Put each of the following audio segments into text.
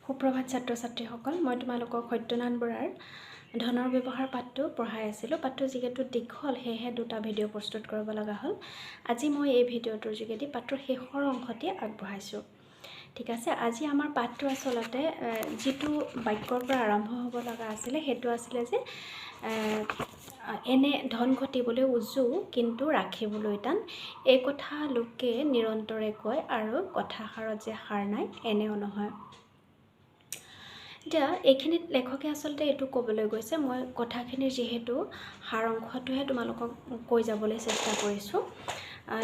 সুপ্ৰভাত ছাত্ৰ ছাত্ৰীসকল। মই তোমালোকক সত্যনাথ বৰাৰ ধনৰ ব্যৱহাৰ পাঠটো পঢ়াই আছিলোঁ। পাঠটো যিহেতু দীঘল, সেয়েহে দুটা ভিডিঅ' প্ৰস্তুত কৰিব লগা হ'ল। আজি মই এই ভিডিঅ'টোৰ যোগেদি পাঠটোৰ শেষৰ অংশটি আগবঢ়াইছোঁ। ঠিক আছে, আজি আমাৰ পাঠটো আচলতে যিটো বাক্যৰ পৰা আৰম্ভ হ'ব লগা আছিলে, সেইটো আছিলে যে এনে ধন ঘটিবলৈ উজু, কিন্তু ৰাখিবলৈ টান, এই কথা লোকে নিৰন্তৰে কয় আৰু কথাষাৰত যে সাৰ নাই এনেও নহয়। এতিয়া এইখিনিত লেখকে আচলতে এইটো ক'বলৈ গৈছে, মই কথাখিনিৰ যিহেতু সাৰ অংশটোহে তোমালোকক কৈ যাবলৈ চেষ্টা কৰিছোঁ,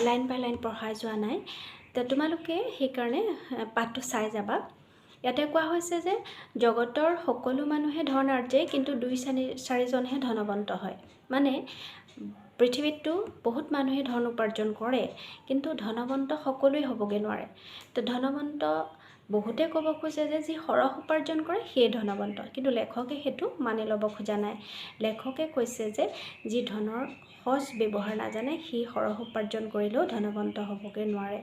লাইন বাই লাইন পঢ়াই যোৱা নাই। এতিয়া তোমালোকে সেইকাৰণে পাঠটো চাই যাবা। ইয়াতে কোৱা হৈছে যে জগতৰ সকলো মানুহে ধন আৰ্জে, কিন্তু দুই চাৰিজনহে ধনৱন্ত হয়। মানে পৃথিৱীততো বহুত মানুহে ধন উপাৰ্জন কৰে, কিন্তু ধনৱন্ত সকলোৱে হ'বগৈ নোৱাৰে। তো ধনৱন্ত বহুতে ক'ব খোজে যে যি সৰহ উপাৰ্জন কৰে সিয়ে ধনৱন্ত, কিন্তু লেখকে সেইটো মানি ল'ব খোজা নাই। লেখকে কৈছে যে যি ধনৰ সজ ব্যৱহাৰ নাজানে, সি সৰহ উপাৰ্জন কৰিলেও ধনৱন্ত হ'বগৈ নোৱাৰে।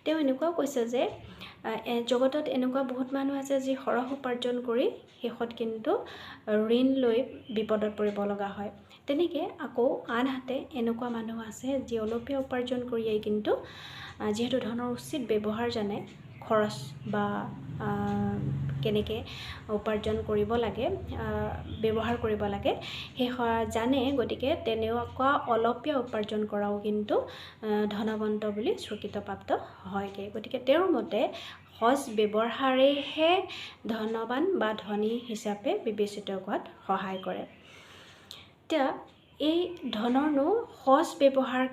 তেওঁ এনেকুৱাও কৈছে যে জগতত এনেকুৱা বহুত মানুহ আছে যি সৰহ উপাৰ্জন কৰি শেষত কিন্তু ঋণ লৈ বিপদত পৰিব লগা হয়। তেনেকৈ আকৌ আনহাতে এনেকুৱা মানুহ আছে যি অলপীয়া উপাৰ্জন কৰিয়েই কিন্তু যিহেতু ধনৰ উচিত ব্যৱহাৰ জানে, খৰচ বা কেনেকৈ উপাৰ্জন কৰিব লাগে, ব্যৱহাৰ কৰিব লাগে সেই জানে, গতিকে তেনেকুৱা অলপীয়া উপাৰ্জন কৰাও কিন্তু ধনৱন্ত বুলি স্বীকৃতপ্ৰাপ্ত হয়গৈ। গতিকে তেওঁৰ মতে সজ ব্যৱহাৰেহে ধনৱান বা ধনী হিচাপে বিবেচিত হোৱাত সহায় কৰে। এতিয়া এই ধনৰনো সজ ব্যৱহাৰ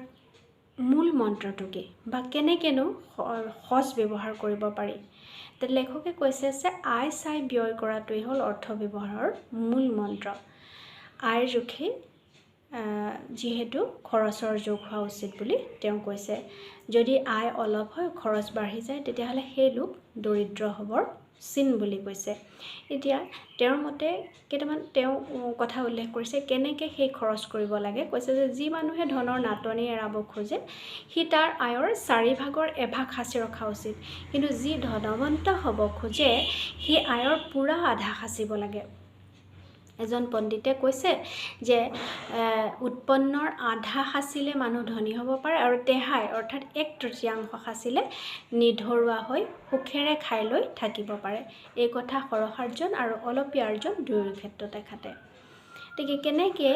মূল মন্ত্ৰটো কি বা কেনেকৈনো সজ ব্যৱহাৰ কৰিব পাৰি? লেখকে কৈছে যে আয় চাই ব্যয় কৰাটোৱেই হ'ল অৰ্থ ব্যৱহাৰৰ মূল মন্ত্ৰ। আয়ৰ জোখেই যিহেতু খৰচৰ যোগ হোৱা উচিত বুলি তেওঁ কৈছে। যদি আয় অলপ হয়, খৰচ বাঢ়ি যায়, তেতিয়াহ'লে সেই লোক দৰিদ্ৰ হ'বৰ চিন বুলি কৈছে। এতিয়া তেওঁৰ মতে কেইটামান তেওঁ কথা উল্লেখ কৰিছে কেনেকৈ সেই খৰচ কৰিব লাগে। কৈছে যে যি মানুহে ধনৰ নাটনি এৰাব খোজে, সি তাৰ আয়ৰ চাৰিভাগৰ এভাগ সাঁচি ৰখা উচিত, কিন্তু যি ধনৱন্ত হ'ব খোজে, সি আয়ৰ পূৰা আধা সাঁচিব লাগে। এজন পণ্ডিতে কৈছে যে উৎপন্নৰ আধা সাঁচিলে মানুহ ধনী হ'ব পাৰে আৰু তেহাই অৰ্থাৎ এক তৃতীয়াংশ সাঁচিলে নিধৰুৱা হৈ সুখেৰে খাই লৈ থাকিব পাৰে। এই কথা সৰহাৰ্জন আৰু অলপীয়া আৰ্জন দুয়োৰে ক্ষেত্ৰতে খাটে। গতিকে কেনেকৈ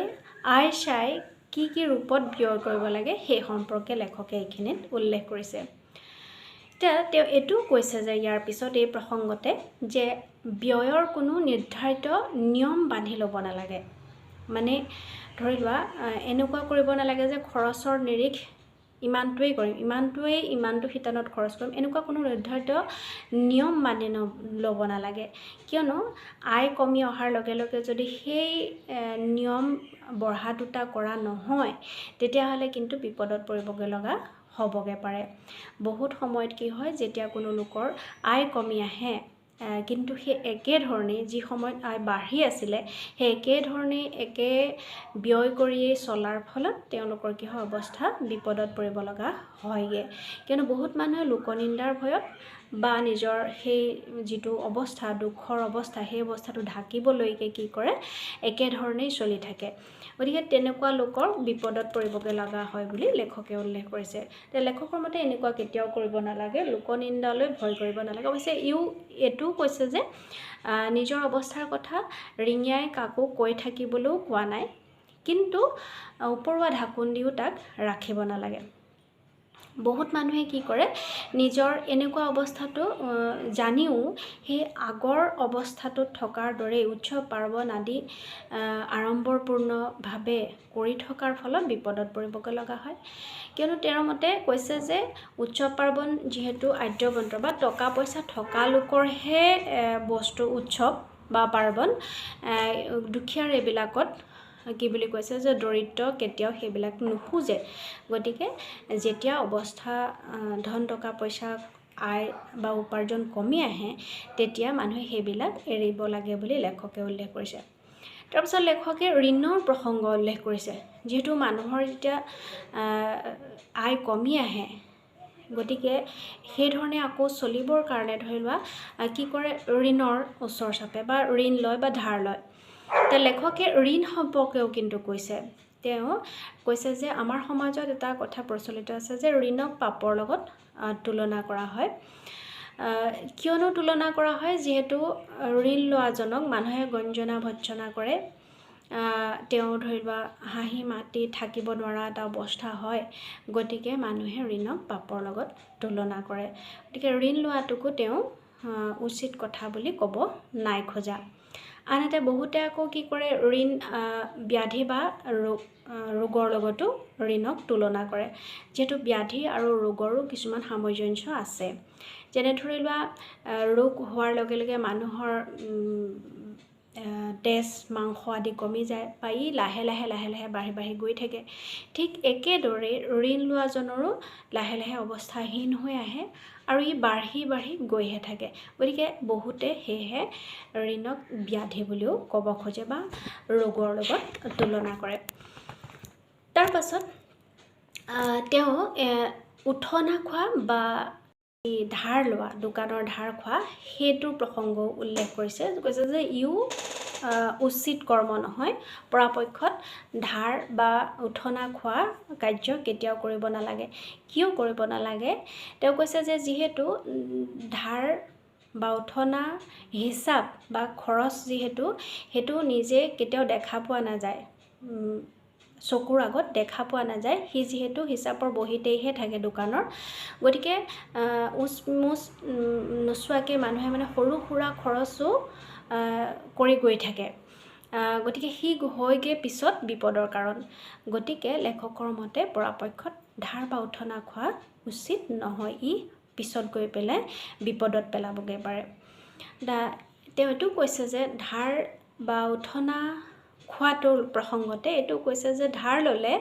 আয় চাই কি কি ৰূপত ব্যয় কৰিব লাগে, সেই সম্পৰ্কে লেখকে এইখিনিত উল্লেখ কৰিছে। এতিয়া তেওঁ এইটোও কৈছে যে ইয়াৰ পিছত এই প্ৰসংগতে যে ব্যয়ৰ কোনো নিৰ্ধাৰিত নিয়ম বান্ধি ল'ব নালাগে। মানে ধৰি লোৱা, এনেকুৱা কৰিব নালাগে যে খৰচৰ নিৰিখ ইমানটোৱেই কৰিম, ইমানটোৱেই ইমানটো শিতানত খৰচ কৰিম, এনেকুৱা কোনো নিৰ্ধাৰিত নিয়ম মানি ল'ব নালাগে। কিয়নো আয় কমি অহাৰ লগে লগে যদি সেই নিয়ম বঢ়া টুটা কৰা নহয়, তেতিয়াহ'লে কিন্তু বিপদত পৰিবগৈ লগা হ'বগৈ পাৰে। বহুত সময়ত কি হয়, যেতিয়া কোনো লোকৰ আয় কমি আহে, কিন্তু সেই একেধৰণেই যি সময়ত আয় বাঢ়ি আছিলে, সেই একেধৰণেই একে ব্যয় কৰিয়েই চলাৰ ফলত তেওঁলোকৰ কি হয়, অৱস্থা বিপদত পৰিব লগা হয়গৈ। কিয়নো বহুত মানুহে লোকনিন্দাৰ ভয়ত বা নিজৰ সেই যিটো অৱস্থা, দুখৰ অৱস্থা, সেই অৱস্থাটো ঢাকিবলৈকে কি কৰে, একেধৰণেই চলি থাকে। গতিকে তেনেকুৱা লোকৰ বিপদত পৰিবগৈ লগা হয় বুলি লেখকে উল্লেখ কৰিছে। এতিয়া লেখকৰ মতে এনেকুৱা কেতিয়াও কৰিব নালাগে, লোকনিন্দালৈ ভয় কৰিব নালাগে। অৱশ্যে ইও এইটোও কৈছে যে নিজৰ অৱস্থাৰ কথা ৰিঙিয়াই কাকো কৈ থাকিবলৈও কোৱা নাই, কিন্তু ওপৰুৱা ঢাকোন দিও তাক ৰাখিব নালাগে। বহুত মানুহে কি কৰে, নিজৰ এনেকুৱা অৱস্থাটো জানিও সেই আগৰ অৱস্থাটোত থকাৰ দৰেই উৎসৱ পাৰ্বণ আদি আড়ম্বৰপূৰ্ণভাৱে কৰি থকাৰ ফলত বিপদত পৰিবগৈ লগা হয়। কিয়নো তেওঁৰ মতে কৈছে যে উৎসৱ পাৰ্বণ যিহেতু আদ্যবন্ত বা টকা পইচা থকা লোকৰহে বস্তু উৎসৱ বা পাৰ্বণ, দুখীয়াৰ এইবিলাকত কি বুলি কৈছে যে দৰিদ্ৰ কেতিয়াও সেইবিলাক নোখোজে। গতিকে যেতিয়া অৱস্থা ধন টকা পইচা আয় বা উপাৰ্জন কমি আহে, তেতিয়া মানুহে সেইবিলাক এৰিব লাগে বুলি লেখকে উল্লেখ কৰিছে। তাৰপিছত লেখকে ঋণৰ প্ৰসংগ উল্লেখ কৰিছে। যিহেতু মানুহৰ যেতিয়া আয় কমি আহে, গতিকে সেইধৰণে আকৌ চলিবৰ কাৰণে ধৰি লোৱা কি কৰে, ঋণৰ ওচৰ চাপে বা ঋণ লয় বা ধাৰ লয়। এতিয়া লেখকে ঋণ সম্পৰ্কেও কিন্তু কৈছে। তেওঁ কৈছে যে আমাৰ সমাজত এটা কথা প্ৰচলিত আছে যে ঋণক পাপৰ লগত তুলনা কৰা হয়। কিয়নো তুলনা কৰা হয়, যিহেতু ঋণ লোৱাজনক মানুহে গঞ্জনা ভৰ্ৎসনা কৰে, তেওঁ ধৰি লোৱা হাঁহি মাতি থাকিব নোৱাৰা এটা অৱস্থা হয়। গতিকে মানুহে ঋণক পাপৰ লগত তুলনা কৰে। গতিকে ঋণ লোৱাটোকো তেওঁ উচিত কথা বুলি ক'ব নাই খোজা। আনহাতে বহুতে আকৌ কি কৰে, ঋণ ব্যাধি বা ৰোগৰ লগতো ঋণক তুলনা কৰে। যিহেতু ব্যাধি আৰু ৰোগৰো কিছুমান সামঞ্জস্য আছে। যেনে ধৰি লোৱা ৰোগ হোৱাৰ লগে লগে মানুহৰ তেজ মাংস আদি কমি যায় বা ই লাহে লাহে লাহে লাহে বাঢ়ি বাঢ়ি গৈ থাকে। ঠিক একেদৰে ঋণ লোৱাজনৰো লাহে লাহে অৱস্থাহীন হৈ আহে আৰু ই বাঢ়ি বাঢ়ি গৈহে থাকে। গতিকে বহুতে সেয়েহে ঋণক ব্যাধি বুলিও ক'ব খোজে বা ৰোগৰ লগত তুলনা কৰে। তাৰপাছত তেওঁ উঠনা খোৱা বা ধাৰ লোৱা, দোকানৰ ধাৰ খোৱা সেইটোৰ প্ৰসংগও উল্লেখ কৰিছে। কৈছে যে ইও উচিত কৰ্ম নহয়, পৰাপক্ষত ধাৰ বা উঠনা খোৱা কাৰ্য কেতিয়াও কৰিব নালাগে। কিয় কৰিব নালাগে? তেওঁ কৈছে যে যিহেতু ধাৰ বা উঠনা হিচাপ বা খৰচ যিহেতু সেইটো নিজে কেতিয়াও দেখা পোৱা নাযায়, চকুৰ আগত দেখা পোৱা নাযায়, সি যিহেতু হিচাপৰ বহীতেইহে থাকে দোকানৰ। গতিকে উচ মুচ নোচোৱাকৈ মানুহে মানে সৰু সুৰা খৰচো কৰি গৈ থাকে। গতিকে সি হয়গৈ পিছত বিপদৰ কাৰণ। গতিকে লেখকৰ মতে পৰাপক্ষত ধাৰ বা উঠনা খোৱা উচিত নহয়, ই পিছত গৈ পেলাই বিপদত পেলাবগৈ পাৰে। তেওঁ এইটো কৈছে যে ধাৰ বা উঠনা খোৱাটোৰ প্ৰসংগতে এইটো কৈছে যে ধাৰ ল'লে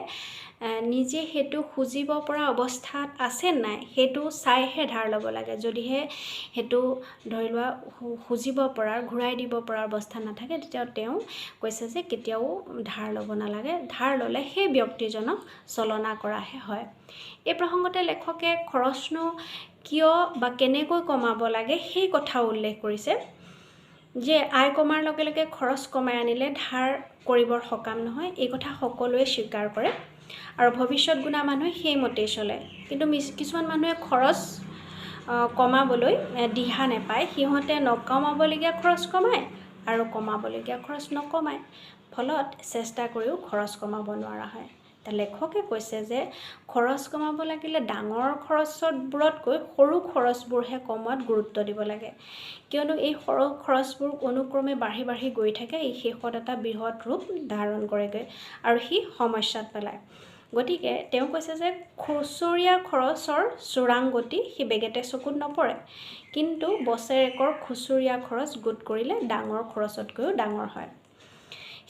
নিজে সেইটো খুজিব পৰা অৱস্থাত আছে নাই সেইটো চাইহে ধাৰ ল'ব লাগে। যদিহে সেইটো ধৰি লোৱা খুজিব পৰা, ঘূৰাই দিব পৰা অৱস্থা নাথাকে, তেতিয়া তেওঁ কৈছে যে কেতিয়াও ধাৰ ল'ব নালাগে। ধাৰ ল'লে সেই ব্যক্তিজনক চলনা কৰাহে হয়। এই প্ৰসংগতে লেখকে খৰচনো কিয় বা কেনেকৈ কমাব লাগে সেই কথাও উল্লেখ কৰিছে যে আয় কমাৰ লগে লগে খৰচ কমাই আনিলে ধাৰ কৰিবৰ সকাম নহয়, এই কথা সকলোৱে স্বীকাৰ কৰে আৰু ভৱিষ্যত গুণা মানুহে সেইমতেই চলে। কিন্তু কিছুমান মানুহে খৰচ কমাবলৈ দিহা নাপায়, সিহঁতে নকমাবলগীয়া খৰচ কমায় আৰু কমাবলগীয়া খৰচ নকমায়, ফলত চেষ্টা কৰিও খৰচ কমাব নোৱাৰা হয়। লেখকে কৈছে যে খৰচ কমাব লাগিলে ডাঙৰ খৰচবোৰতকৈ সৰু খৰচবোৰহে কমোৱাত গুৰুত্ব দিব লাগে, কিয়নো এই সৰু খৰচবোৰ অনুক্ৰমে বাঢ়ি বাঢ়ি গৈ থাকে, ই শেষত এটা বৃহৎ ৰূপ ধাৰণ কৰেগৈ আৰু সি সমস্যাত পেলায়। গতিকে তেওঁ কৈছে যে খুচৰীয়া খৰচৰ চোৰাং গতি সি বেগেতে চকুত নপৰে, কিন্তু বছৰেকৰ খুচৰীয়া খৰচ গোট কৰিলে ডাঙৰ খৰচতকৈও ডাঙৰ হয়।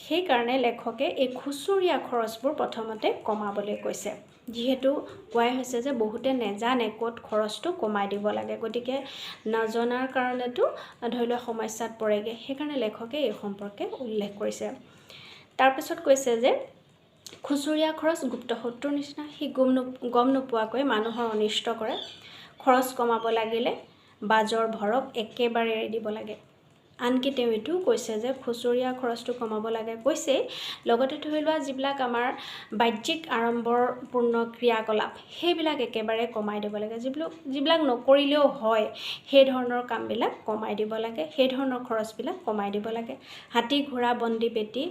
সেইকাৰণে লেখকে এই খুচৰীয়া খৰচবোৰ প্ৰথমতে কমাবলৈ কৈছে। যিহেতু কোৱাই হৈছে যে বহুতে নেজানে ক'ত খৰচটো কমাই দিব লাগে, গতিকে নজনাৰ কাৰণেতো ধৰি লোৱা সমস্যাত পৰেগৈ। সেইকাৰণে লেখকে এই সম্পৰ্কে উল্লেখ কৰিছে। তাৰপিছত কৈছে যে খুচৰীয়া খৰচ গুপ্ত শত্ৰুৰ নিচিনা, সি গম নোপোৱাকৈ মানুহৰ অনিষ্ট কৰে। খৰচ কমাব লাগিলে বাজৰ ভৰক একেবাৰে এৰি দিব লাগে। আনকি তেওঁ এইটোও কৈছে যে খুচৰীয়া খৰচটো কমাব লাগে কৈছেই, লগতে ধৰি লোৱা যিবিলাক আমাৰ বাহ্যিক আড়ম্বৰপূৰ্ণ ক্ৰিয়াকলাপ সেইবিলাক একেবাৰে কমাই দিব লাগে। যিবিলাক নকৰিলেও হয় সেই ধৰণৰ কামবিলাক কমাই দিব লাগে, সেই ধৰণৰ খৰচবিলাক কমাই দিব লাগে। হাতী ঘোঁৰা বন্দী পেটি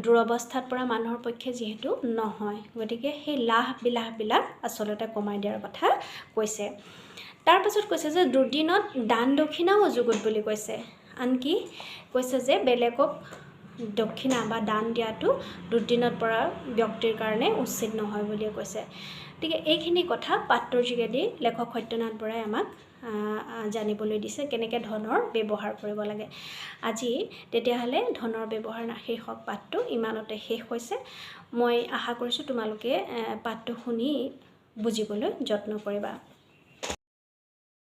দুৰৱস্থাত পৰা মানুহৰ পক্ষে যিহেতু নহয়, গতিকে সেই লাহ বিলাহবিলাক আচলতে কমাই দিয়াৰ কথা কৈছে। তাৰপাছত কৈছে যে দুদিনত দান দক্ষিণাও অযুগুত বুলি কৈছে। আনকি কৈছে যে বেলেগক দক্ষিণা বা দান দিয়াটো দুদিনত পৰা ব্যক্তিৰ কাৰণে উচিত নহয় বুলিয়ে কৈছে। গতিকে এইখিনি কথা পাঠটোৰ যোগেদি লেখক সত্যনাথ বৰাই আমাক জানিবলৈ দিছে কেনেকৈ ধনৰ ব্যৱহাৰ কৰিব লাগে। আজি তেতিয়াহ'লে ধনৰ ব্যৱহাৰ শীৰ্ষক পাঠটো ইমানতে শেষ হৈছে। মই আশা কৰিছোঁ তোমালোকে পাঠটো শুনি বুজিবলৈ যত্ন কৰিবা।